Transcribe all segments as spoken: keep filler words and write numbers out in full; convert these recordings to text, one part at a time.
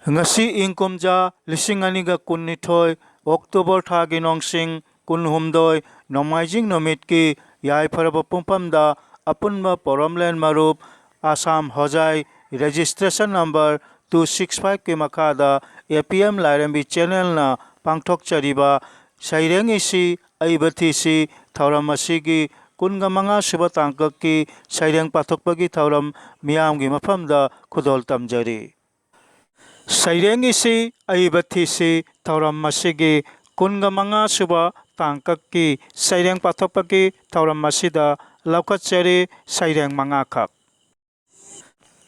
ꯉꯁꯤ ꯏꯪ ꯀꯨꯝꯖꯥ ꯂꯤꯁꯤꯡ ꯑꯅꯤꯒ ꯀꯨꯟꯅꯤꯊꯣꯏ ꯑꯣꯛꯇꯣꯕꯔ ꯊꯥꯒꯤ ꯅꯣꯡꯁꯤꯡ ꯀꯨꯟꯍꯨꯝꯗꯣꯏ ꯅꯣꯡꯃꯥꯏꯖꯤꯡ ꯅꯨꯃꯤꯠꯀꯤ ꯌꯥꯏꯐꯔꯕ ꯄꯨꯡꯐꯝꯗ ꯑꯄꯨꯟꯕ ꯄꯣꯔꯣꯝꯂꯦꯟ ꯃꯔꯨꯞ ꯑꯁꯥꯝ ꯍꯣꯖꯥꯏ registration number two six five ꯀꯤ ꯃꯈꯥꯗ A P M ꯂꯥꯏꯔꯦꯝꯕꯤ channelꯅ ꯄꯥꯡꯊꯣꯛꯆꯔꯤꯕ ꯁꯩꯔꯦꯡ ꯏꯁꯤ ꯑꯏꯕ ꯊꯤꯁꯤ ꯊꯧꯔꯝ ꯑꯁꯤꯒꯤ ꯀꯨꯟꯒ ꯃꯉꯥ ꯁꯨꯕ ꯇꯥꯡꯀꯛꯀꯤ ꯁꯩꯔꯦꯡ ꯄꯥꯊꯣꯛꯄꯒꯤ ꯊꯧꯔꯝ ꯃꯤꯌꯥꯝꯒꯤ ꯃꯐꯝꯗ ꯈꯨꯗꯣꯜ ꯇꯝꯖꯔꯤ꯫ ꯁꯩꯔꯦꯡ ꯏꯁꯤ ꯑꯏꯕ ꯊꯤꯁꯤ ꯊꯧꯔꯝ ꯑꯁꯤꯒꯤ ꯀꯨꯟꯒ ꯃꯉꯥ ꯁꯨꯕ ꯇꯥꯡꯀꯛꯀꯤ ꯁꯩꯔꯦꯡ ꯄꯥꯊꯣꯛꯄꯒꯤ ꯊꯧꯔꯝ ꯑꯁꯤꯗ ꯂꯧꯈꯠꯆꯔꯤ꯫ ꯁꯩꯔꯦꯡ ꯃꯉꯥꯈꯛ꯫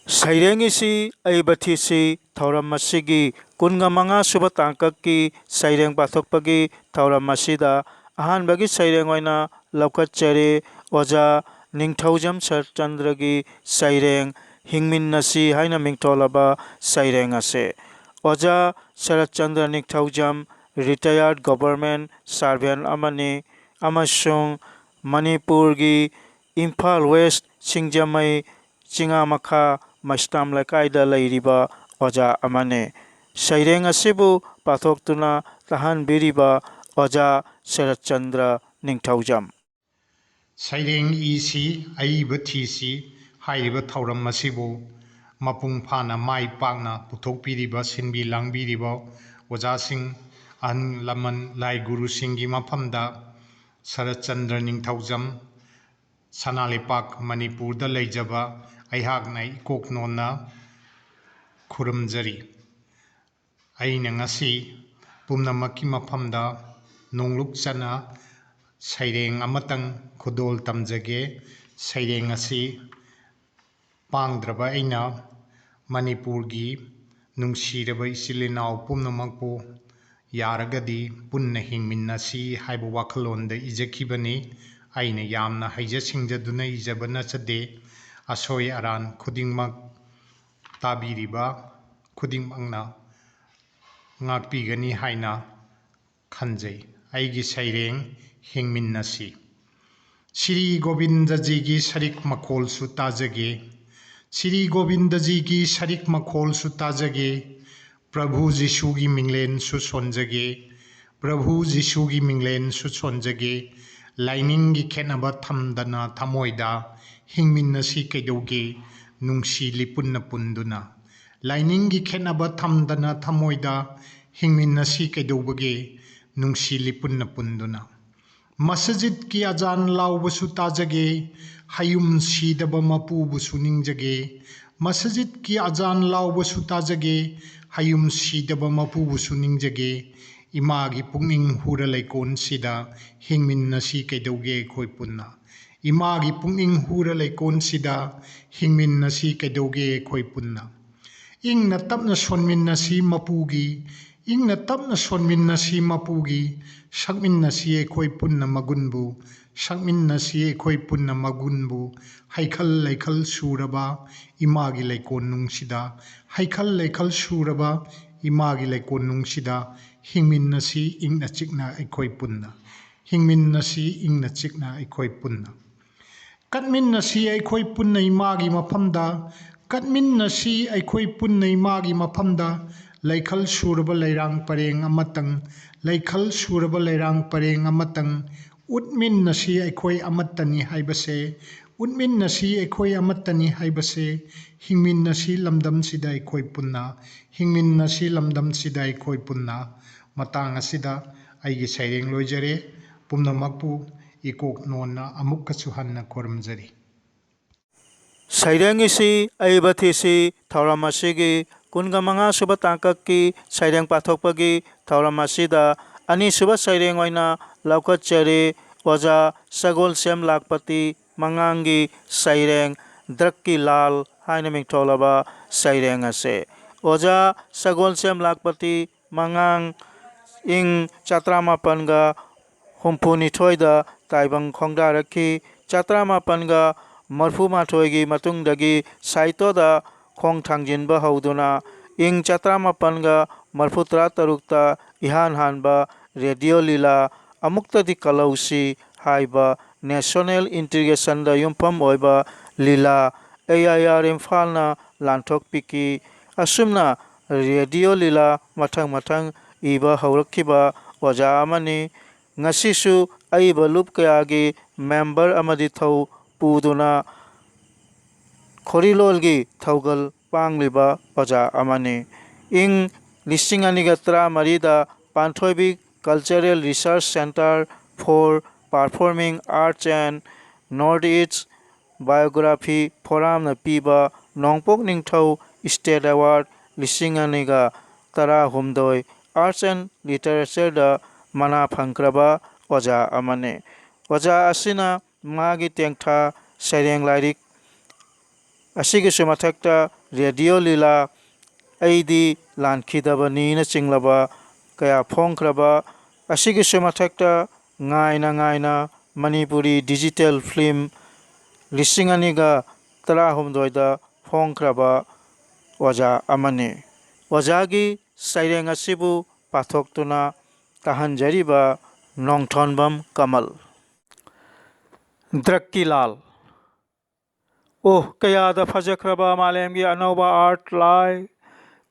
ꯁꯩꯔꯦꯡ ꯏꯁꯤ ꯑꯏꯕ ꯊꯤꯁꯤ ꯊꯧꯔꯝ ꯑꯁꯤꯒꯤ ꯀꯨꯟꯒ ꯃꯉꯥ ꯁꯨꯕ ꯇꯥꯡꯀꯛꯀꯤ ꯁꯩꯔꯦꯡ ꯄꯥꯊꯣꯛꯄꯒꯤ ꯊꯧꯔꯝ ꯑꯁꯤꯗ ꯑꯍꯥꯟꯕꯒꯤ ꯁꯩꯔꯦꯡ ꯑꯣꯏꯅ ꯂꯧꯈꯠꯆꯔꯤ꯫ ꯑꯣꯖꯥ ꯅꯤꯡꯊꯧꯖꯝ ꯁꯔꯠꯆꯟꯗ꯭ꯔꯒꯤ ꯁꯩꯔꯦꯡ ꯍꯤꯡꯃꯤꯟꯅꯁꯤ ꯍꯥꯏꯅ ꯃꯤꯡꯊꯣꯜꯂꯕ ꯁꯩꯔꯦꯡ ꯑꯁꯤ꯫ ꯑꯣꯖꯥ ꯁꯔꯠꯆꯟꯗ꯭ꯔ ꯅꯤꯡꯊꯧꯖꯝ retired government servant ꯑꯃꯅꯤ ꯑꯃꯁꯨꯡ ꯃꯅꯤꯄꯨꯔꯒꯤ ꯏꯝꯐꯥꯜ ꯋꯦꯁ ꯁꯤꯡꯖꯃꯩ ꯆꯤꯉꯥꯃꯈꯥ ꯃꯩꯁꯇꯥꯝ ꯂꯩꯀꯥꯏꯗ ꯂꯩꯔꯤꯕ ꯑꯣꯖꯥ ꯑꯃꯅꯤ꯫ ꯁꯩꯔꯦꯡ ꯑꯁꯤꯕꯨ ꯄꯥꯊꯣꯛꯇꯨꯅ ꯇꯥꯍꯟꯕꯤꯔꯤꯕ ꯑꯣꯖꯥ ꯁꯔꯠꯆꯟꯗ꯭ꯔ ꯅꯤꯡꯊꯧꯖꯝ꯫ ꯁꯩꯔꯦꯡ ꯏꯁꯤ ꯑꯏꯕ ꯊꯤꯁꯤ ꯍꯥꯏꯔꯤꯕ ꯊꯧꯔꯝ ꯑꯁꯤꯕꯨ ꯃꯄꯨꯡ ꯐꯥꯅ ꯃꯥꯏ ꯄꯥꯛꯅ ꯄꯨꯊꯣꯛꯄꯤꯔꯤꯕ, ꯁꯤꯟꯕꯤ ꯂꯥꯡꯕꯤꯔꯤꯕ ꯑꯣꯖꯥꯁꯤꯡ, ꯑꯍꯜ ꯂꯃꯟ, ꯂꯥꯏ ꯒꯨꯔꯨꯁꯤꯡꯒꯤ ꯃꯐꯝꯗ ꯁꯔꯠꯆꯟꯗ꯭ꯔ ꯅꯤꯡꯊꯧꯖꯝ, ꯁꯅꯥ ꯂꯩꯄꯥꯛ ꯃꯅꯤꯄꯨꯔꯗ ꯂꯩꯖꯕ ꯑꯩꯍꯥꯛꯅ ꯏꯀꯣꯛ ꯅꯣꯟꯅ ꯈꯨꯔꯨꯝꯖꯔꯤ꯫ ꯑꯩꯅ ꯉꯁꯤ ꯄꯨꯝꯅꯃꯛꯀꯤ ꯃꯐꯝꯗ ꯅꯣꯡꯂꯨꯛ ꯆꯠꯅ ꯁꯩꯔꯦꯡ ꯑꯃꯇꯪ ꯈꯨꯗꯣꯜ ꯇꯝꯖꯒꯦ꯫ ꯁꯩꯔꯦꯡ ꯑꯁꯤ ꯄꯥꯡꯗ꯭ꯔꯕ ꯑꯩꯅ ꯃꯅꯤꯄꯨꯔꯒꯤ ꯅꯨꯡꯁꯤꯔꯕ ꯏꯆꯤꯜ ꯏꯅꯥꯎ ꯄꯨꯝꯅꯃꯛꯄꯨ ꯌꯥꯔꯒꯗꯤ ꯄꯨꯟꯅ ꯍꯤꯡꯃꯤꯟꯅꯁꯤ ꯍꯥꯏꯕ ꯋꯥꯈꯜꯂꯣꯟꯗ ꯏꯖꯈꯤꯕꯅꯤ꯫ ꯑꯩꯅ ꯌꯥꯝꯅ ꯍꯩꯖ ꯁꯤꯡꯖꯗꯨꯅ ꯏꯖꯕ ꯅꯠꯆꯗꯦ꯫ ꯑꯁꯣꯏ ꯑꯔꯥꯟ ꯈꯨꯗꯤꯡꯃꯛ ꯇꯥꯕꯤꯔꯤꯕ ꯈꯨꯗꯤꯡꯃꯛꯅ ꯉꯥꯛꯄꯤꯒꯅꯤ ꯍꯥꯏꯅ ꯈꯟꯖꯩ꯫ ꯑꯩꯒꯤ ꯁꯩꯔꯦꯡ ꯍꯤꯡꯃꯤꯟꯅꯁꯤ꯫ ꯁ꯭ꯔꯤ ꯒꯣꯕꯤꯟꯗꯖꯤꯒꯤ ꯁꯔꯤꯛ ꯃꯈꯣꯜꯁꯨ ꯇꯥꯖꯒꯦ꯫ ꯁ꯭ꯔꯤ ꯒꯣꯕꯤꯟꯗꯖꯤꯒꯤ ꯁꯔꯤꯛ ꯃꯈꯣꯜꯁꯨ ꯇꯥꯖꯒꯦ꯫ ꯄ꯭ꯔꯚꯨ ꯖꯤꯁꯨꯒꯤ ꯃꯤꯡꯂꯦꯟꯁꯨ ꯁꯣꯟꯖꯒꯦ, ꯄ꯭ꯔꯚꯨ ꯖꯤꯁꯨꯒꯤ ꯃꯤꯡꯂꯦꯟꯁꯨ ꯁꯣꯟꯖꯒꯦ, ꯂꯥꯏꯅꯤꯡꯒꯤ ꯈꯦꯠꯅꯕ ꯊꯝꯗꯅ ꯊꯃꯣꯏꯗ ꯍꯤꯡꯃꯤꯟꯅꯁꯤ ꯀꯩꯗꯧꯒꯦ, ꯅꯨꯡꯁꯤ ꯂꯤꯄꯨꯟꯅ ꯄꯨꯟꯗꯨꯅ꯫ ꯂꯥꯏꯅꯤꯡꯒꯤ ꯈꯦꯠꯅꯕ ꯊꯝꯗꯅ ꯊꯃꯣꯏꯗ ꯍꯤꯡꯃꯤꯟꯅꯁꯤ ꯀꯩꯗꯧꯕꯒꯦ, ꯅꯨꯡꯁꯤ ꯂꯤꯄꯨꯟꯅ ꯄꯨꯟꯗꯨꯅ꯫ ꯃꯁꯖꯤꯗꯀꯤ ꯑꯖꯥꯟ ꯂꯥꯎꯕꯁꯨ ꯇꯥꯖꯒꯦ, ꯍꯌꯨꯝ ꯁꯤꯗꯕ ꯃꯄꯨꯕꯨꯁꯨ ꯅꯤꯡꯖꯒꯦ꯫ ꯃꯁꯖꯤꯗꯀꯤ ꯑꯖꯥꯟ ꯂꯥꯎꯕꯁꯨ ꯇꯥꯖꯒꯦ, ꯍꯌꯨꯝ ꯁꯤꯗꯕ ꯃꯄꯨꯕꯨꯁꯨ ꯅꯤꯡꯖꯒꯦ꯫ ꯏꯃꯥꯒꯤ ꯄꯨꯛꯅꯤꯡ ꯍꯨꯔ ꯂꯩꯀꯣꯟꯁꯤꯗ ꯍꯤꯡꯃꯤꯟꯅꯁꯤ ꯀꯩꯗꯧꯒꯦ ꯑꯩꯈꯣꯏ ꯄꯨꯟꯅ꯫ ꯏꯃꯥꯒꯤ ꯄꯨꯛꯅꯤꯡ ꯍꯨꯔ ꯂꯩꯀꯣꯟꯁꯤꯗ ꯍꯤꯡꯃꯤꯟꯅꯁꯤ ꯀꯩꯗꯧꯒꯦ ꯑꯩꯈꯣꯏ ꯄꯨꯟꯅ꯫ ꯏꯪꯅ ꯇꯞꯅ ꯁꯣꯟꯃꯤꯟꯅꯁꯤ ꯃꯄꯨꯒꯤ, ꯏꯪꯅ ꯇꯞꯅ ꯁꯣꯟꯃꯤꯟꯅꯁꯤ ꯃꯄꯨꯒꯤ, ꯁꯛꯃꯤꯟꯅꯁꯤ ꯑꯩꯈꯣꯏ ꯄꯨꯟꯅ ꯃꯒꯨꯟꯕꯨ, ꯁꯛꯃꯤꯟꯅꯁꯤ ꯑꯩꯈꯣꯏ ꯄꯨꯟꯅ ꯃꯒꯨꯟꯕꯨ, ꯍꯩꯈꯜ ꯂꯩꯈꯜ ꯁꯨꯔꯕ ꯏꯃꯥꯒꯤ ꯂꯩꯀꯣꯟꯅꯨꯡꯁꯤꯗ, ꯍꯩꯈꯜ ꯂꯩꯈꯜ ꯁꯨꯔꯕ ꯏꯃꯥꯒꯤ ꯂꯩꯀꯣꯟꯅꯨꯡꯁꯤꯗ ꯍꯤꯡꯃꯤꯟꯅꯁꯤ ꯏꯪꯅ ꯆꯤꯛꯅ ꯑꯩꯈꯣꯏ ꯄꯨꯟꯅ, ꯍꯤꯡꯃꯤꯟꯅꯁꯤ ꯏꯪꯅ ꯆꯤꯛꯅ ꯑꯩꯈꯣꯏ ꯄꯨꯟꯅ꯫ ꯀꯠꯃꯤꯟꯅꯁꯤ ꯑꯩꯈꯣꯏ ꯄꯨꯟꯅ ꯏꯃꯥꯒꯤ ꯃꯐꯝꯗ, ꯀꯠꯃꯤꯟꯅꯁꯤ ꯑꯩꯈꯣꯏ ꯄꯨꯟꯅ ꯏꯃꯥꯒꯤ ꯃꯐꯝꯗ, ꯂꯩꯈꯜ ꯁꯨꯔꯕ ꯂꯩꯔꯥꯡ ꯄꯔꯦꯡ ꯑꯃꯇꯪ, ꯂꯩꯈꯜ ꯁꯨꯔꯕ ꯂꯩꯔꯥꯡ ꯄꯔꯦꯡ ꯑꯃꯇꯪ, ꯎꯠꯃꯤꯟꯅꯁꯤ ꯑꯩꯈꯣꯏ ꯑꯃꯠꯇꯅꯤ ꯍꯥꯏꯕꯁꯦ, ꯎꯠꯃꯤꯟꯅꯁꯤ ꯑꯩꯈꯣꯏ ꯑꯃꯠꯇꯅꯤ ꯍꯥꯏꯕꯁꯦ, ꯍꯤꯡꯃꯤꯟꯅꯁꯤ ꯂꯝꯗꯝꯁꯤꯗ ꯑꯩꯈꯣꯏ ꯄꯨꯟꯅ, ꯍꯤꯡꯃꯤꯟꯅꯁꯤ ꯂꯝꯗꯝꯁꯤꯗ ꯑꯩꯈꯣꯏ ꯄꯨꯟꯅ꯫ ꯃꯇꯥꯡ ꯑꯁꯤꯗ ꯑꯩꯒꯤ ꯁꯩꯔꯦꯡ ꯂꯣꯏꯖꯔꯦ꯫ ꯄꯨꯝꯅꯃꯛꯄꯨ ꯏꯀꯣꯛ ꯅꯣꯟꯅ ꯑꯃꯨꯛꯀꯁꯨ ꯍꯟꯅ ꯈꯨꯔꯨꯝꯖꯔꯤ꯫ ꯁꯩꯔꯦꯡ ꯏꯁꯤ ꯑꯏꯕ ꯊꯤꯁꯤ ꯊꯧꯔꯝ ꯑꯁꯤꯒꯤ ꯀꯨꯟꯒ ꯃꯉꯥ ꯁꯨꯕ ꯇꯥꯡꯀꯛꯀꯤ ꯁꯩꯔꯦꯡ ꯄꯥꯊꯣꯛꯄꯒꯤ ꯊꯧꯔꯝ ꯑꯁꯤꯗ ꯑꯅꯤꯁꯨꯕ ꯁꯩꯔꯦꯡ ꯑꯣꯏꯅ ꯂꯧꯈꯠꯆꯔꯤ꯫ ꯑꯣꯖꯥ ꯁꯒꯣꯜꯁꯦꯝ ꯂꯥꯛꯄꯇꯤ ꯃꯉꯥꯡꯒꯤ ꯁꯩꯔꯦꯡ ꯗ꯭ꯔꯛꯀꯤ ꯂꯥꯜ ꯍꯥꯏꯅ ꯃꯤꯡꯊꯣꯜꯂꯕ ꯁꯩꯔꯦꯡ ꯑꯁꯦ꯫ ꯑꯣꯖꯥ ꯁꯒꯣꯜꯁꯦꯝ ꯂꯥꯛꯄꯇꯤ ꯃꯉꯥꯡ ꯏꯪ ꯆꯥꯇ꯭ꯔꯥꯃꯥꯄꯟꯒ ꯍꯨꯝꯐꯨꯅꯤꯊꯣꯏꯗ ꯇꯥꯏꯕꯪ ꯈꯣꯡꯗꯥꯔꯛꯈꯤ꯫ ꯆꯥꯇ꯭ꯔꯥꯃꯥꯄꯟꯒ ꯃꯔꯐꯨꯃꯥꯊꯣꯏꯒꯤ ꯃꯇꯨꯡꯗꯒꯤ ꯁꯥꯍꯤꯇ꯭ꯌꯗ ꯈꯣꯡ ꯊꯥꯡꯖꯤꯟꯕ ꯍꯧꯗꯨꯅ ꯏꯪ ꯆꯥꯇ꯭ꯔꯥꯃꯥꯄꯟꯒ ꯃꯔꯐꯨꯇꯔꯥ ꯇꯔꯨꯛꯇ ꯏꯍꯥꯟ ꯍꯥꯟꯕ ꯔꯦꯗꯤꯑꯣ ꯂꯤꯂꯥ ꯑꯃꯨꯛꯇꯗꯤ ꯀꯜꯍꯧꯁꯤ ꯍꯥꯏꯕ ꯅꯦꯁꯅꯦꯜ ꯏꯟꯇꯤꯒ꯭ꯔꯦꯁꯟꯗ ꯌꯨꯝꯐꯝ ꯑꯣꯏꯕ ꯂꯤꯂꯥ ꯑꯦ ꯑꯥꯏ ꯑꯥꯔ ꯏꯝꯐꯥꯜꯅ ꯂꯥꯟꯊꯣꯛꯄꯤꯈꯤ꯫ ꯑꯁꯨꯝꯅ ꯔꯦꯗꯤꯑꯣ ꯂꯤꯂꯥ ꯃꯊꯪ ꯃꯊꯪ ꯏꯕ ꯍꯧꯔꯛꯈꯤꯕ ꯑꯣꯖꯥ ꯑꯃꯅꯤ꯫ ꯉꯁꯤꯁꯨ ꯑꯏꯕ ꯂꯨꯞ ꯀꯌꯥꯒꯤ ꯃꯦꯝꯕꯔ ꯑꯃꯗꯤ ꯊꯧ ꯄꯨꯗꯨꯅ ꯈꯣꯔꯤꯂꯣꯜꯒꯤ ꯊꯧꯒꯜ ꯄꯥꯡꯂꯤꯕ ꯑꯣꯖꯥ ꯑꯃꯅꯤ꯫ ꯏꯪ ꯂꯤꯁꯤꯡ ꯑꯅꯤꯒ ꯇꯔꯥꯃꯔꯤꯗ ꯄꯥꯟꯊꯣꯏꯕꯤ Cultural Research Centre for Performing Arts and North East Biography Forumꯅ ꯄꯤꯕ ꯅꯣꯡꯄꯣꯛ ꯅꯤꯡꯊꯧ State Award ꯂꯤꯁꯤꯡ ꯑꯅꯤꯒ ꯇꯔꯥꯍꯨꯝꯗꯣꯏ Arts and Literatureꯗ ꯃꯅꯥ ꯐꯪꯈ꯭ꯔꯕ ꯑꯣꯖꯥ ꯑꯃꯅꯤ꯫ ꯑꯣꯖꯥ ꯑꯁꯤꯅ ꯃꯥꯒꯤ ꯇꯦꯡꯊꯥ ꯁꯩꯔꯦꯡ ꯂꯥꯏꯔꯤꯛ ꯑꯁꯤꯒꯤꯁꯨ ꯃꯊꯛꯇ ꯔꯦꯗꯤꯑꯣ ꯂꯤꯂꯥ, ꯑꯩꯗꯤ ꯂꯥꯟꯈꯤꯗꯕꯅꯤꯅ ꯆꯤꯡꯂꯕ ꯀꯌꯥ ꯐꯣꯡꯈ꯭ꯔꯕ, ꯑꯁꯤꯒꯤꯁꯨ ꯃꯊꯛꯇ ꯉꯥꯏꯅ ꯉꯥꯏꯅ ꯃꯅꯤꯄꯨꯔꯤ digital film ꯂꯤꯁꯤꯡ ꯑꯅꯤꯒ ꯇꯔꯥꯍꯨꯝꯗꯣꯏꯗ ꯐꯣꯡꯈ꯭ꯔꯕ ꯑꯣꯖꯥ ꯑꯃꯅꯤ꯫ ꯑꯣꯖꯥꯒꯤ ꯁꯩꯔꯦꯡ ꯑꯁꯤꯕꯨ ꯄꯥꯊꯣꯛꯇꯨꯅ ꯇꯥꯍꯟꯖꯔꯤꯕ ꯅꯣꯡꯊꯣꯟꯕꯝ ꯀꯃꯜ꯫ ꯗ꯭ꯔꯛꯀꯤ ꯂꯥꯜ꯫ ꯑꯣ, ꯀꯌꯥꯗ ꯐꯖꯈ꯭ꯔꯕ ꯃꯥꯂꯦꯝꯒꯤ ꯑꯅꯧꯕ art ꯂꯥꯏ!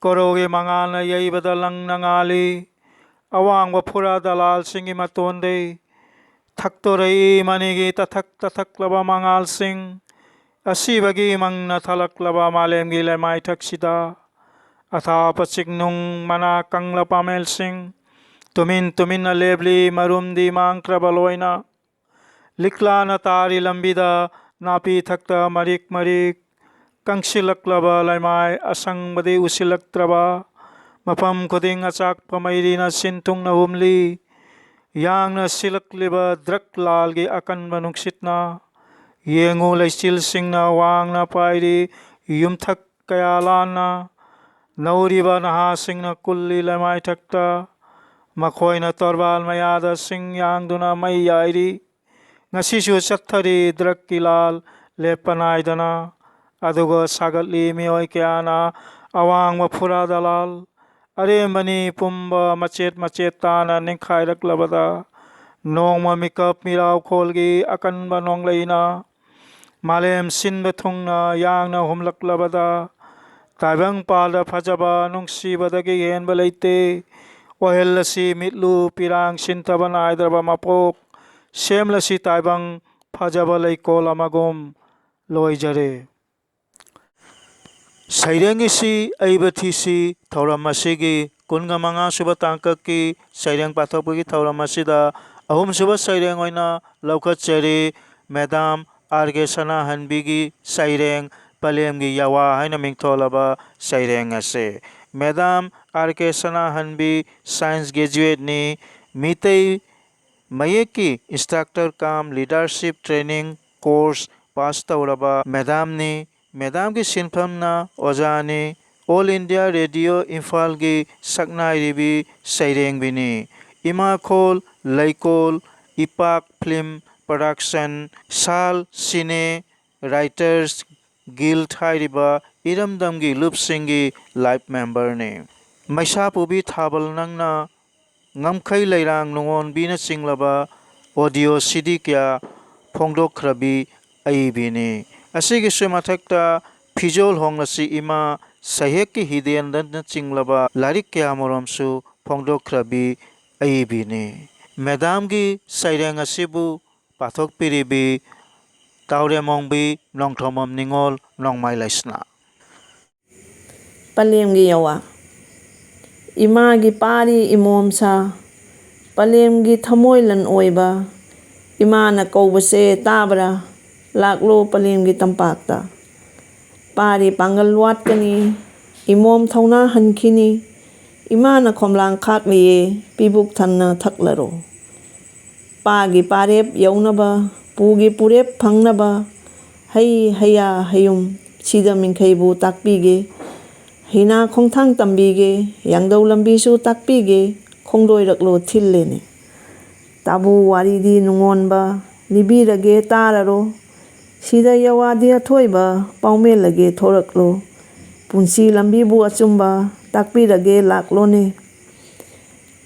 ꯀꯣꯔꯧꯒꯤ ꯃꯉꯥꯜꯅ ꯌꯩꯕꯗ ꯂꯪꯅ ꯉꯥꯜꯂꯤ꯫ ꯑꯋꯥꯡꯕ ꯐꯨꯔꯥ ꯗꯂꯥꯜꯁꯤꯡꯒꯤ ꯃꯇꯣꯟꯗꯩ ꯊꯛꯇꯣꯔꯛꯏ ꯃꯅꯤꯒꯤ ꯇꯊꯛ ꯇꯊꯛꯂꯕ ꯃꯉꯥꯜꯁꯤꯡ꯫ ꯑꯁꯤꯕꯒꯤ ꯃꯪꯅ ꯊꯜꯂꯛꯂꯕ ꯃꯥꯂꯦꯝꯒꯤ ꯂꯩꯃꯥꯏꯊꯛꯁꯤꯗ ꯑꯊꯥꯞꯄ ꯆꯤꯡꯅꯨꯡ ꯃꯅꯥ ꯀꯪꯂ ꯄꯥꯃꯦꯜꯁꯤꯡ ꯇꯨꯃꯤꯟ ꯇꯨꯃꯤꯟꯅ ꯂꯦꯞꯂꯤ, ꯃꯔꯨꯝꯗꯤ ꯃꯥꯡꯈ꯭ꯔꯕ ꯂꯣꯏꯅ꯫ ꯂꯤꯛꯂꯥꯅ ꯇꯥꯔꯤ ꯂꯝꯕꯤꯗ ꯅꯥꯄꯤ ꯊꯛꯇ ꯃꯔꯤꯛ ꯃꯔꯤꯛ ꯀꯪꯁꯤꯜꯂꯛꯂꯕ ꯂꯩꯃꯥꯏ ꯑꯁꯪꯕꯗꯤ ꯎꯁꯤꯜꯂꯛꯇ꯭ꯔꯕ꯫ ꯃꯐꯝ ꯈꯨꯗꯤꯡ ꯑꯆꯥꯛꯄ ꯃꯩꯔꯤꯅ ꯁꯤꯟ ꯊꯨꯡꯅ ꯍꯨꯝꯂꯤ꯫ ꯌꯥꯡꯅ ꯁꯤꯜꯂꯛꯂꯤꯕ ꯗ꯭ꯔꯛ ꯂꯥꯜꯒꯤ ꯑꯀꯟꯕ ꯅꯨꯡꯁꯤꯠꯅ ꯌꯦꯡꯉꯨ ꯂꯩꯆꯤꯜꯁꯤꯡꯅ ꯋꯥꯡꯅ ꯄꯥꯏꯔꯤ꯫ ꯌꯨꯝꯊꯛ ꯀꯌꯥ ꯂꯥꯟꯅ ꯅꯧꯔꯤꯕ ꯅꯍꯥꯁꯤꯡꯅ ꯀꯨꯜꯂꯤ ꯂꯩꯃꯥꯏꯊꯛꯇ꯫ ꯃꯈꯣꯏꯅ ꯇꯣꯔꯕꯥꯜ ꯃꯌꯥꯗ ꯁꯤꯡ ꯌꯥꯡꯗꯨꯅ ꯃꯩ ꯌꯥꯏꯔꯤ꯫ ꯉꯁꯤꯁꯨ ꯆꯠꯊꯔꯤ ꯗ꯭ꯔꯛꯀꯤ ꯂꯥꯜ ꯂꯦꯞꯄ ꯅꯥꯏꯗꯅ꯫ ꯑꯗꯨꯒ ꯁꯥꯒꯠꯂꯤ ꯃꯤꯑꯣꯏ ꯀꯌꯥꯅ ꯑꯋꯥꯡꯕ ꯐꯨꯔꯥ ꯗꯂꯥꯜ꯫ ꯑꯔꯦꯝꯕꯅꯤ ꯄꯨꯝꯕ ꯃꯆꯦꯠ ꯃꯆꯦꯠ ꯇꯥꯅ ꯅꯤꯡꯈꯥꯏꯔꯛꯂꯕꯗ ꯅꯣꯡꯃ ꯃꯤꯀꯞ ꯃꯤꯔꯥꯎꯈꯣꯜꯒꯤ ꯑꯀꯟꯕ ꯅꯣꯡꯂꯩꯅ ꯃꯥꯂꯦꯝ ꯁꯤꯟꯕ ꯊꯨꯡꯅ ꯌꯥꯡꯅ ꯍꯨꯝꯂꯛꯂꯕꯗ ꯇꯥꯏꯕꯪ ꯄꯥꯜꯗ ꯐꯖꯕ ꯅꯨꯡꯁꯤꯕꯗꯒꯤ ꯍꯦꯟꯕ ꯂꯩꯇꯦ꯫ ꯑꯣꯏꯍꯜꯂꯁꯤ ꯃꯤꯠꯂꯨ ꯄꯤꯔꯥꯡ ꯁꯤꯟꯊꯕ ꯅꯥꯏꯗ꯭ꯔꯕ ꯃꯄꯣꯛ, ꯁꯦꯝꯂꯁꯤ ꯇꯥꯏꯕꯪ ꯐꯖꯕ ꯂꯩꯀꯣꯜ ꯑꯃꯒꯨꯝ꯫ ꯂꯣꯏꯖꯔꯦ꯫ ꯁꯩꯔꯦꯡ ꯏꯁꯤ ꯑꯏꯕ ꯊꯤꯁꯤ ꯊꯧꯔꯝ ꯑꯁꯤꯒꯤ ꯀꯨꯟꯒ ꯃꯉꯥ ꯁꯨꯕ ꯇꯥꯡꯀꯛꯀꯤ ꯁꯩꯔꯦꯡ ꯄꯥꯊꯣꯛꯄꯒꯤ ꯊꯧꯔꯝ ꯑꯁꯤꯗ ꯑꯍꯨꯝꯁꯨꯕ ꯁꯩꯔꯦꯡ ꯑꯣꯏꯅ ꯂꯧꯈꯠꯆꯔꯤ꯫ ꯃꯦꯗꯥꯝ ꯑꯥꯔ ꯀꯦ ꯁꯅꯥꯍꯟꯕꯤꯒꯤ ꯁꯩꯔꯦꯡ ꯄꯂꯦꯝꯒꯤ ꯌꯥꯋꯥ ꯍꯥꯏꯅ ꯃꯤꯡꯊꯣꯜꯂꯕ ꯁꯩꯔꯦꯡ ꯑꯁꯤ꯫ Madam R K Sanahanbi science ꯒ꯭ꯔꯦꯖꯨꯋꯦꯠꯅꯤ꯫ ꯃꯤꯇꯩ ꯃꯌꯦꯛꯀꯤ instructor cum leadership training course pass ꯇꯧꯔꯕ ꯃꯦꯗꯥꯝꯅꯤ꯫ ꯃꯦꯗꯥꯝꯒꯤ ꯁꯤꯟꯐꯝꯅ ꯑꯣꯖꯥꯅꯤ꯫ All India Radio ꯏꯝꯐꯥꯜꯒꯤ ꯁꯛꯅꯥꯏꯔꯤꯕꯤ ꯁꯩꯔꯦꯡꯕꯤꯅꯤ꯫ ꯏꯃꯥꯈꯣꯜ, ꯂꯩꯀꯣꯜ, ꯏꯄꯥꯛ film production, ꯁꯥꯜ cine writers guild ꯍꯥꯏꯔꯤꯕ ꯏꯔꯝꯗꯝꯒꯤ ꯂꯨꯞꯁꯤꯡꯒꯤ life memberꯅꯤ꯫ ꯃꯩꯁꯥꯄꯨꯕꯤ ꯊꯥꯕꯜ ꯅꯪꯅ ꯉꯝꯈꯩ ꯂꯩꯔꯥꯡ ꯅꯨꯡꯉꯣꯟꯕꯤꯅ ꯆꯤꯡꯂꯕ audio CD ꯀꯌꯥ ꯐꯣꯡꯗꯣꯛꯈ꯭ꯔꯕꯤ ꯑꯏꯕꯤꯅꯤ꯫ ꯑꯁꯤꯒꯤꯁꯨ ꯃꯊꯛꯇ ꯐꯤꯖꯣꯜ ꯍꯣꯡꯂꯁꯤ ꯏꯃꯥ, ꯁꯩꯍꯦꯛꯀꯤ ꯍꯤꯗꯦꯟꯗꯅ ꯆꯤꯡꯂꯕ ꯂꯥꯏꯔꯤꯛ ꯀꯌꯥꯃꯔꯣꯝꯁꯨ ꯐꯣꯡꯗꯣꯛꯈ꯭ꯔꯕꯤ ꯑꯏꯕꯤꯅꯤ꯫ ꯃꯦꯗꯥꯝꯒꯤ ꯁꯩꯔꯦꯡ ꯑꯁꯤꯕꯨ ꯄꯥꯊꯣꯛꯄꯤꯔꯤꯕꯤ ꯇꯥꯎꯔꯦꯝꯃꯣꯡꯕꯤ ꯅꯣꯡꯊꯣꯝꯕꯝ ꯅꯤꯉꯣꯜ ꯅꯣꯡꯃꯥꯏ ꯂꯩꯁꯅꯥ꯫ ꯄꯂꯦꯝꯒꯤ ꯌꯥꯋꯥ꯫ ꯏꯃꯥꯒꯤ ꯄꯥꯔꯤ ꯏꯃꯣꯝ ꯁꯥ, ꯄꯂꯦꯝꯒꯤ ꯊꯃꯣꯏ ꯂꯟ ꯑꯣꯏꯕ, ꯏꯃꯥꯅ ꯀꯧꯕꯁꯦ ꯇꯥꯕ꯭ꯔꯥ? ꯂꯥꯛꯂꯣ ꯄꯂꯦꯝꯒꯤ ꯇꯝꯄꯥꯛꯇ꯫ ꯄꯥꯔꯤ ꯄꯥꯡꯒꯜ ꯋꯥꯠꯀꯅꯤ, ꯏꯃꯣꯝ ꯊꯧꯅꯥ ꯍꯟꯈꯤꯅꯤ, ꯏꯃꯥꯅ ꯈꯣꯝꯂꯥꯡ ꯈꯥꯛꯂꯤꯌꯦ, ꯄꯤꯕꯨꯛ ꯊꯟꯅ ꯊꯛꯂꯔꯣ꯫ ꯄꯥꯒꯤ ꯄꯥꯔꯦꯞ ꯌꯧꯅꯕ, ꯄꯨꯒꯤ ꯄꯨꯔꯦꯞ ꯐꯪꯅꯕ, ꯍꯩ ꯍꯩꯌꯥ ꯍꯩꯌꯨꯝ ꯁꯤꯗ ꯃꯤꯡꯈꯩꯕꯨ ꯇꯥꯛꯄꯤꯒꯦ, ꯍꯩꯅꯥ ꯈꯣꯡꯊꯥꯡ ꯇꯝꯕꯤꯒꯦ, ꯌꯥꯡꯗꯧ ꯂꯝꯕꯤꯁꯨ ꯇꯥꯛꯄꯤꯒꯦ, ꯈꯣꯡꯗꯣꯏꯔꯛꯂꯣ ꯊꯤꯜꯂꯦꯅꯦ꯫ ꯇꯥꯕꯨ ꯋꯥꯔꯤꯗꯤ ꯅꯨꯡꯉꯣꯟꯕ ꯂꯤꯕꯤꯔꯒꯦ ꯇꯥꯔꯔꯣ, ꯁꯤꯗ ꯌꯋꯥꯗꯤ ꯑꯊꯣꯏꯕ ꯄꯥꯎꯃꯦꯜꯂꯒꯦ ꯊꯣꯔꯛꯂꯣ, ꯄꯨꯟꯁꯤ ꯂꯝꯕꯤꯕꯨ ꯑꯆꯨꯝꯕ ꯇꯥꯛꯄꯤꯔꯒꯦ ꯂꯥꯛꯂꯣꯅꯦ꯫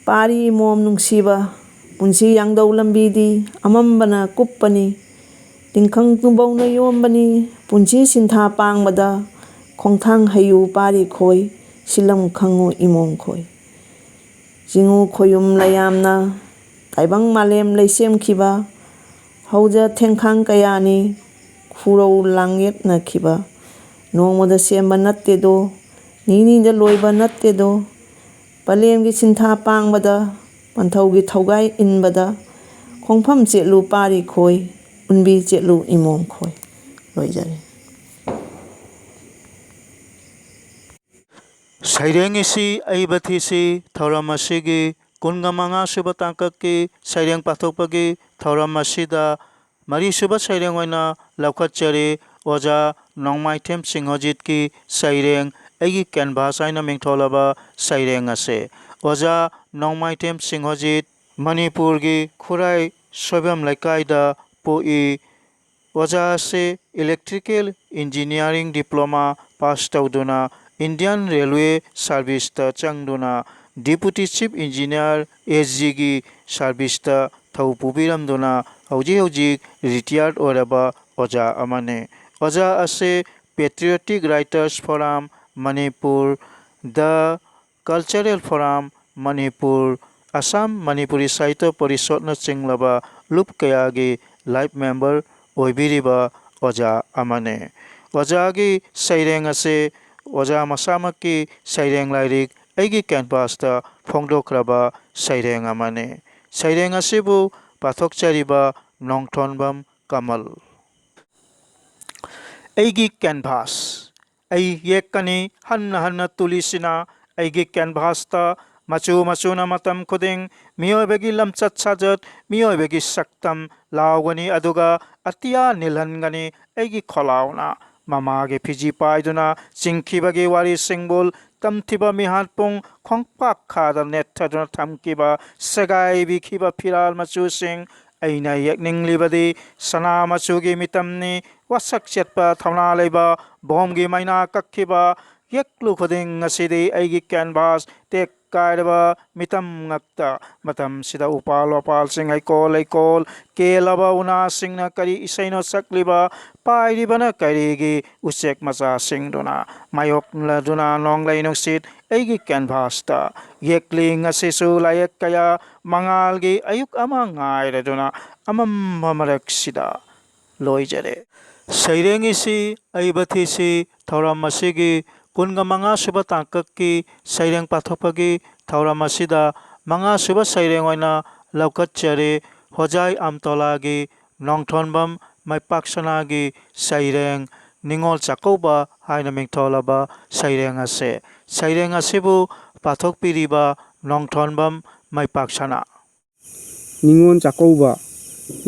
ꯄꯥꯔꯤ ꯏꯃꯣꯝ ꯅꯨꯡꯁꯤꯕ, ꯄꯨꯟꯁꯤ ꯌꯥꯡꯗꯧ ꯂꯝꯕꯤꯗꯤ ꯑꯃꯝꯕꯅ ꯀꯨꯞꯄꯅꯤ, ꯇꯤꯡꯈꯪ ꯇꯨꯝꯕꯧꯅ ꯌꯣꯝꯕꯅꯤ, ꯄꯨꯟꯁꯤ ꯁꯤꯟꯊꯥ ꯄꯥꯡꯕꯗ ꯈꯣꯡꯊꯥꯡ ꯍꯩꯌꯨ ꯄꯥꯔꯤ ꯈꯣꯏ, ꯁꯤꯂꯝ ꯈꯪꯉꯨ ꯏꯃꯣꯝ ꯈꯣꯏ꯫ ꯆꯤꯡꯉꯨ ꯈꯣꯌꯨꯝ ꯂꯩꯌꯥꯝꯅ, ꯇꯥꯏꯕꯪ ꯃꯥꯂꯦꯝ ꯂꯩꯁꯦꯝꯈꯤꯕ, ꯍꯧꯖ ꯊꯦꯡꯈꯥꯡ ꯀꯌꯥꯅꯤ ꯈꯨꯔꯧ ꯂꯥꯡꯌꯦꯠꯅꯈꯤꯕ꯫ ꯅꯣꯡꯃꯗ ꯁꯦꯝꯕ ꯅꯠꯇꯦꯗꯣ, ꯅꯤꯅꯤꯗ ꯂꯣꯏꯕ ꯅꯠꯇꯦꯗꯣ꯫ ꯄꯂꯦꯝꯒꯤ ꯁꯤꯟꯊꯥ ꯄꯥꯡꯕꯗ, ꯄꯟꯊꯧꯒꯤ ꯊꯧꯒꯥꯏ ꯏꯟꯕꯗ, ꯈꯣꯡꯐꯝ ꯆꯦꯠꯂꯨ ꯄꯥꯔꯤ ꯈꯣꯏ, ꯎꯟꯕꯤ ꯆꯦꯠꯂꯨ ꯏꯃꯣꯝ ꯈꯣꯏ꯫ ꯂꯣꯏꯖꯔꯦ꯫ ꯁꯩꯔꯦꯡ ꯏꯁꯤ ꯑꯏꯕ ꯊꯤꯁꯤ ꯊꯧꯔꯝ ꯑꯁꯤꯒꯤ ꯀꯨꯟꯒ ꯃꯉꯥ ꯁꯨꯕ ꯇꯥꯡꯀꯛꯀꯤ ꯁꯩꯔꯦꯡ ꯄꯥꯊꯣꯛꯄꯒꯤ ꯊꯧꯔꯝ ꯑꯁꯤꯗ ꯃꯔꯤꯁꯨꯕ ꯁꯩꯔꯦꯡ ꯑꯣꯏꯅ ꯂꯧꯈꯠꯆꯔꯤ꯫ ꯑꯣꯖꯥ ꯅꯣꯡꯃꯥꯏꯊꯦꯝ ꯁꯤꯡꯍꯣꯖꯤꯠꯀꯤ ꯁꯩꯔꯦꯡ ꯑꯩꯒꯤ ꯀꯦꯟꯚꯥꯁ ꯍꯥꯏꯅ ꯃꯤꯡꯊꯣꯜꯂꯕ ꯁꯩꯔꯦꯡ ꯑꯁꯦ꯫ ꯑꯣꯖꯥ ꯅꯣꯡꯃꯥꯏꯊꯦꯝ ꯁꯤꯡꯍꯣꯖꯤꯠ ꯃꯅꯤꯄꯨꯔꯒꯤ ꯈꯨꯔꯥꯏ ꯁꯣꯏꯕꯝ ꯂꯩꯀꯥꯏꯗ ꯄꯣꯛꯏ꯫ ꯑꯣꯖꯥ ꯑꯁꯤ Electrical Engineering Diploma ꯄꯥꯁ ꯇꯧꯗꯨꯅ Indian Railway Serviceꯇ ꯆꯪꯗꯨꯅ Deputy Chief Engineer, ꯑꯦꯁ ꯖꯤꯒꯤ serviceꯇ ꯊꯧ ꯄꯨꯕꯤꯔꯝꯗꯨꯅ ꯍꯧꯖꯤꯛ ꯍꯧꯖꯤꯛ retired ꯑꯣꯏꯔꯕ ꯑꯣꯖꯥ ꯑꯃꯅꯤ꯫ ꯑꯣꯖꯥ ꯑꯁꯤ Patriotic Writers Forum Manipur, The Cultural Forum Manipur, Assam Manipuri ꯁꯥꯍꯤꯇ꯭ꯌ ꯄꯔꯤꯁꯠꯅꯆꯤꯡꯂꯕ ꯂꯨꯞ ꯀꯌꯥꯒꯤ life member ꯑꯣꯏꯕꯤꯔꯤꯕ ꯑꯣꯖꯥ ꯑꯃꯅꯤ꯫ ꯑꯣꯖꯥꯒꯤ ꯁꯩꯔꯦꯡ ꯑꯁꯤ ꯑꯣꯖꯥ ꯃꯁꯥꯃꯛꯀꯤ ꯁꯩꯔꯦꯡ ꯂꯥꯏꯔꯤꯛ ꯑꯩꯒꯤ ꯀꯦꯟꯚꯥꯁꯇ ꯐꯣꯡꯗꯣꯛꯈ꯭ꯔꯕ ꯁꯩꯔꯦꯡ ꯑꯃꯅꯤ꯫ ꯁꯩꯔꯦꯡ ꯑꯁꯤꯕꯨ ꯄꯥꯊꯣꯛꯆꯔꯤꯕ ꯅꯣꯡꯊꯣꯟꯕꯝ ꯀꯃꯜ꯫ ꯑꯩꯒꯤ ꯀꯦꯟꯚꯥꯁ꯫ ꯑꯩ ꯌꯦꯛꯀꯅꯤ ꯍꯟꯅ ꯍꯟꯅ ꯇꯨꯂꯤꯁꯤꯅ ꯑꯩꯒꯤ ꯀꯦꯟꯚꯥꯁꯇ꯫ ꯃꯆꯨ ꯃꯆꯨꯅ ꯃꯇꯝ ꯈꯨꯗꯤꯡ ꯃꯤꯑꯣꯏꯕꯒꯤ ꯂꯝꯆꯠ ꯁꯥꯖꯠ, ꯃꯤꯑꯣꯏꯕꯒꯤ ꯁꯛꯇꯝ ꯂꯥꯎꯒꯅꯤ, ꯑꯗꯨꯒ ꯑꯇꯤꯌꯥ ꯅꯤꯜꯍꯟꯒꯅꯤ꯫ ꯑꯩꯒꯤ ꯈꯣꯜꯂꯥꯎꯅ ꯃꯃꯥꯒꯤ ꯐꯤꯖꯤ ꯄꯥꯏꯗꯨꯅ ꯆꯤꯡꯈꯤꯕꯒꯤ ꯋꯥꯔꯤꯁꯤꯡꯕꯨ ꯇꯝꯊꯤꯕ ꯃꯤꯍꯥꯠꯄꯨꯡ ꯈꯣꯡꯄꯥꯛ ꯈꯥꯗ ꯅꯦꯠꯊꯗꯨꯅ ꯊꯝꯈꯤꯕ ꯁꯦꯒꯥꯏꯕꯤꯈꯤꯕ ꯐꯤꯔꯥꯜ ꯃꯆꯨꯁꯤꯡ꯫ ꯑꯩꯅ ꯌꯦꯛꯅꯤꯡꯂꯤꯕꯗꯤ ꯁꯅꯥ ꯃꯆꯨꯒꯤ ꯃꯤꯇꯝꯅꯤ꯫ ꯋꯥꯁꯛ ꯆꯦꯠꯄ ꯊꯧꯅꯥ ꯂꯩꯕ ꯕꯣꯝꯒꯤ ꯃꯩꯅꯥ ꯀꯛꯈꯤꯕ ꯌꯦꯛꯂꯨ ꯈꯨꯗꯤꯡ ꯑꯁꯤꯗꯤ ꯑꯩꯒꯤ ꯀꯦꯟꯚꯥꯁ ꯇꯦꯛ ꯀꯥꯏꯔꯕ ꯃꯤꯇꯝ ꯉꯛꯇ꯫ ꯃꯇꯝꯁꯤꯗ ꯎꯄꯥꯜ ꯋꯥꯄꯥꯜꯁꯤꯡ, ꯍꯩꯀꯣꯜ ꯂꯩꯀꯣꯜ, ꯀꯦꯜꯂꯕ ꯎꯅꯥꯁꯤꯡꯅ ꯀꯔꯤ ꯏꯁꯩꯅꯣ ꯁꯛꯂꯤꯕ? ꯄꯥꯏꯔꯤꯕꯅ ꯀꯔꯤꯒꯤ ꯎꯆꯦꯛ ꯃꯆꯥꯁꯤꯡꯗꯨꯅ? ꯃꯥꯌꯣꯛꯅꯗꯨꯅ ꯅꯣꯡꯂꯩ ꯅꯨꯡꯁꯤꯠ ꯑꯩꯒꯤ ꯀꯦꯟꯚꯥꯁꯇ꯫ ꯌꯦꯛꯂꯤ ꯉꯁꯤꯁꯨ ꯂꯥꯌꯦꯛ ꯀꯌꯥ, ꯃꯉꯥꯜꯒꯤ ꯑꯌꯨꯛ ꯑꯃ ꯉꯥꯏꯔꯗꯨꯅ ꯑꯃꯝꯕ ꯃꯔꯛꯁꯤꯗ꯫ ꯂꯣꯏꯖꯔꯦ꯫ ꯁꯩꯔꯦꯡ ꯏꯁꯤ ꯑꯏꯕ ꯊꯤꯁꯤ ꯊꯧꯔꯝ ꯑꯁꯤꯒꯤ ꯀꯨꯟꯒ ꯃꯉꯥ ꯁꯨꯕ ꯇꯥꯡꯀꯛꯀꯤ ꯁꯩꯔꯦꯡ ꯄꯥꯊꯣꯛꯄꯒꯤ ꯊꯧꯔꯝ ꯑꯁꯤꯗ ꯃꯉꯥ ꯁꯨꯕ ꯁꯩꯔꯦꯡ ꯑꯣꯏꯅ ꯂꯧꯈꯠꯆꯔꯤ꯫ ꯍꯣꯖꯥꯏ ꯑꯝꯇꯣꯂꯥꯒꯤ ꯅꯣꯡꯊꯣꯟꯕꯝ ꯃꯩꯄꯥꯛ ꯁꯅꯥꯒꯤ ꯁꯩꯔꯦꯡ ꯅꯤꯉꯣꯜ ꯆꯥꯛꯀꯧꯕ ꯍꯥꯏꯅ ꯃꯤꯡꯊꯣꯜꯂꯕ ꯁꯩꯔꯦꯡ ꯑꯁꯦ꯫ ꯁꯩꯔꯦꯡ ꯑꯁꯤꯕꯨ ꯄꯥꯊꯣꯛꯄꯤꯔꯤꯕ ꯅꯣꯡꯊꯣꯟꯕꯝ ꯃꯩꯄꯥꯛ ꯁꯅꯥ꯫ ꯅꯤꯉꯣꯜ ꯆꯥꯛꯀꯧꯕ꯫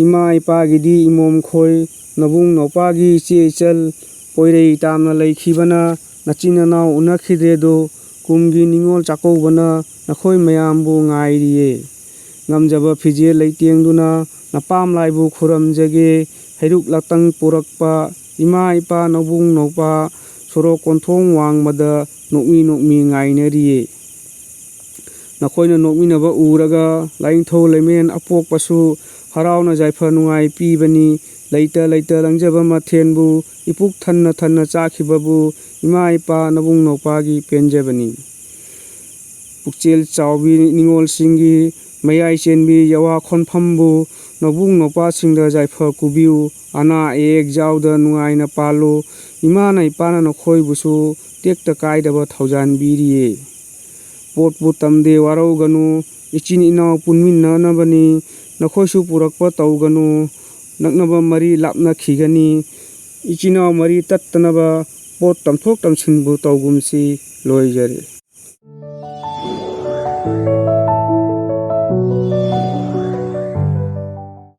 ꯏꯃꯥ ꯏꯄꯥꯒꯤꯗꯤ ꯏꯃꯣꯝ ꯈꯣꯏ, ꯅꯕꯨꯡ ꯅꯧꯄꯥꯒꯤ ꯏꯆꯦ ꯏꯆꯜ, ꯄꯣꯏꯔꯩ ꯇꯥꯝꯅ ꯂꯩꯈꯤꯕꯅ ꯅꯆꯤꯟ ꯅꯅꯥꯎ ꯎꯅꯈꯤꯗ꯭ꯔꯦꯗꯣ꯫ ꯀꯨꯝꯒꯤ ꯅꯤꯉꯣꯜ ꯆꯥꯛꯀꯧꯕꯅ ꯅꯈꯣꯏ ꯃꯌꯥꯝꯕꯨ ꯉꯥꯏꯔꯤꯌꯦ꯫ ꯉꯝꯖꯕ ꯐꯤꯖꯦꯜ ꯂꯩꯇꯦꯡꯗꯨꯅ ꯅꯄꯥꯝ ꯂꯥꯏꯕꯨ ꯈꯨꯔꯝꯖꯒꯦ꯫ ꯍꯩꯔꯨꯛ ꯂꯥꯇꯪ ꯄꯨꯔꯛꯄ ꯏꯃꯥ ꯏꯄꯥ ꯅꯕꯨꯡ ꯅꯧꯄꯥ ꯁꯣꯔꯣꯛ ꯀꯣꯟꯊꯣꯡ ꯋꯥꯡꯃꯗ ꯅꯣꯛꯃꯤ ꯅꯣꯛꯃꯤ ꯉꯥꯏꯅꯔꯤꯌꯦ꯫ ꯅꯈꯣꯏꯅ ꯅꯣꯛꯃꯤꯟꯅꯕ ꯎꯔꯒ ꯂꯥꯏꯅꯤꯡꯊꯧ ꯂꯩꯃꯦꯟ ꯑꯄꯣꯛꯄꯁꯨ ꯍꯔꯥꯎꯅ ꯌꯥꯏꯐ ꯅꯨꯡꯉꯥꯏ ꯄꯤꯕꯅꯤ꯫ ꯂꯩꯇ ꯂꯩꯇ ꯂꯪꯖꯕ ꯃꯊꯦꯜꯕꯨ ꯏꯄꯨꯛ ꯊꯟꯅ ꯊꯟꯅ ꯆꯥꯈꯤꯕꯕꯨ ꯏꯃꯥ ꯏꯄꯥ ꯅꯕꯨꯡ ꯅꯧꯄꯥꯒꯤ ꯄꯦꯟꯖꯕꯅꯤ꯫ ꯄꯨꯛꯆꯦꯜ ꯆꯥꯎꯕꯤ ꯅꯤꯉꯣꯜꯁꯤꯡꯒꯤ ꯃꯌꯥꯏ ꯆꯦꯟꯕꯤ ꯌꯋꯥ ꯈꯣꯟꯐꯝꯕꯨ ꯅꯕꯨꯡ ꯅꯧꯄꯥꯁꯤꯡꯗ ꯌꯥꯏꯐ ꯀꯨꯕꯤꯌꯨ꯫ ꯑꯅꯥ ꯑꯌꯦꯛ ꯌꯥꯎꯗ ꯅꯨꯡꯉꯥꯏꯅ ꯄꯥꯜꯂꯨ꯫ ꯏꯃꯥꯅ ꯏꯄꯥꯅ ꯅꯈꯣꯏꯕꯨꯁꯨ ꯇꯦꯛꯇ ꯀꯥꯏꯗꯕ ꯊꯧꯖꯥꯟꯕꯤꯔꯤꯌꯦ꯫ ꯄꯣꯠꯄꯨ ꯇꯝꯗꯦ ꯋꯥꯔꯧꯒꯅꯨ꯫ ꯏꯆꯤꯟ ꯏꯅꯥꯎ ꯄꯨꯟꯃꯤꯟꯅꯅꯕꯅꯤ꯫ ꯅꯈꯣꯏꯁꯨ ꯄꯨꯔꯛꯄ ꯇꯧꯒꯅꯨ꯫ ꯅꯛꯅꯕ ꯃꯔꯤ ꯂꯥꯞꯅꯈꯤꯒꯅꯤ꯫ ꯏꯆꯤꯟ ꯏꯅꯥꯎ ꯃꯔꯤ ꯇꯠꯇꯅꯕ ꯄꯣꯠ ꯇꯝꯊꯣꯛ ꯇꯝꯁꯤꯟꯕꯨ ꯇꯧꯒꯨꯝꯁꯤ꯫ ꯂꯣꯏꯖꯔꯦ꯫